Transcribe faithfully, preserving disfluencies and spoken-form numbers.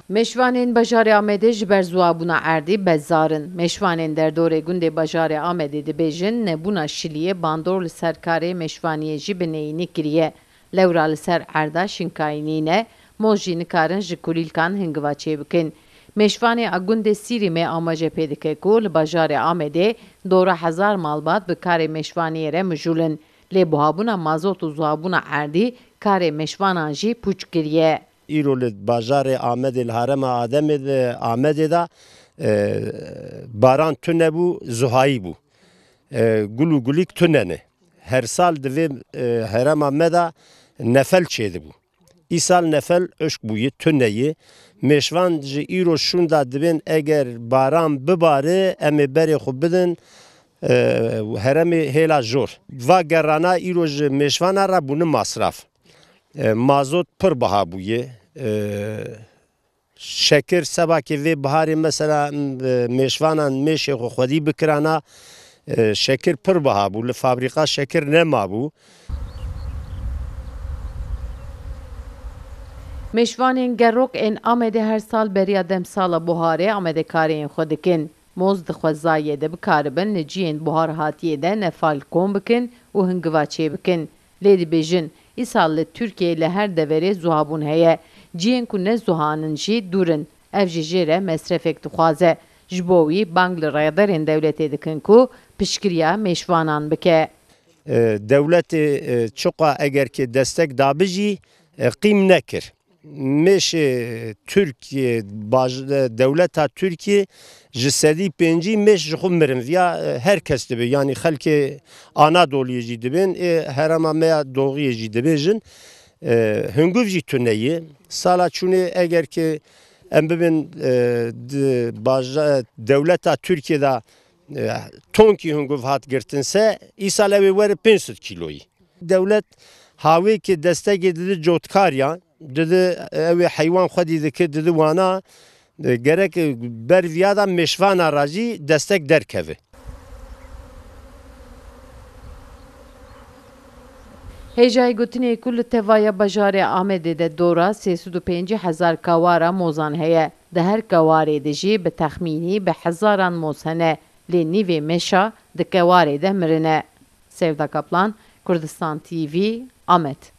Mêşvanên bajarê Amedê ji ber ziwabûna erdî bezar in. Mêşvanên derdorê gundê bajarê Amedê dibêjin, nebûna şiliyê bandor li ser karê mêşvaniyê jî bi neyînî kiriye. Lewra li ser erda şinkayî nîne, moz jî nikarin ji kulîlkan hingiva çêbikin. Mêşvanê a gundê Sîrîmê amaje pê dike ku li bajarê Amedê dora hezar malbat bi karê mêşvaniyê re mijûl in. Lê buhabûna mazot û zuhabûna erdî karê mêşvanan jî pûç kiriye. Îro li bajarê Amedê, li herêma Ademê de, Amedê de, e, baran tune bû, zuhayî bû. E, gul û gulîk tune ne. Her sal di vê, e, herêma me de nefel çêdibû. Îsal nefel hişk bûye, tune ye. Mêşvan ji îro şûnda dibên eger baran bibare, em ê berê xwe bidin, e, herêmê hêla jor. Va gerana îro ji mêşvana re bûne masraf. E, mazot pir biha bûye. E, şekir seba ke vê biharê mesela, e, mêşvanan mêşê xwe xwedî bikirana, e, şekir pir biha bû. Li fabrîka şekir nemabû. Mêşvanên gerok ên Amedê her sal beriya demsala buharê Amedê karên xwe dikin. Moz di xwezayê de bikaribin li cihên buhar hatiyê de nefal kom bikin û hingiva çêbikin. Lê dibêjin, îsal li Tirkiyeyê li her deverê zuhabûn heye. Cihên ku ne zuhan in jî dûr in. Ev jî jê re mesrefek dixwaze. Ji bo wî bang li rêderên dewletê dikin ku piştgiriya mêşvanan bike. E, dewletê, e, çiqa eger ki destek dabi jî, e, qîm nekir. Mêşê Tirkiye, baj-, e, dewleta Tirkiye ji sedî pêncî mêş ji xwe mirin. Viya, e, her kes dibe. Yanî xelkê Anadoliyê jî dibên, ê herêma me ya Doğiyê jî dibêjin. E, hunguv jî tune ye. Sala çûnê eger ki em bibin, e, di baja-, dewleta Tirkiye de, e, tonkî hunguv hat girtin se, îsal ew ê were pênc sed kîloyî. Dewlet hawê ki destekê didi cotkariyan, didi ew ê heywan xwedî dike, didi wana, e, gerek ber viya da mêşvana ra jî destek derkeve. Hêjayî gotinê ku li tevaya bajarê Amedê de dora sê sed û pêncî hezar kawara mozan heye. Di her kawarê de jî bi texmînî bi hezaran moz hene, lê nîvê mêşa di kewarê de mirine. Sevda Kaplan, Kurdistan T V, Amed.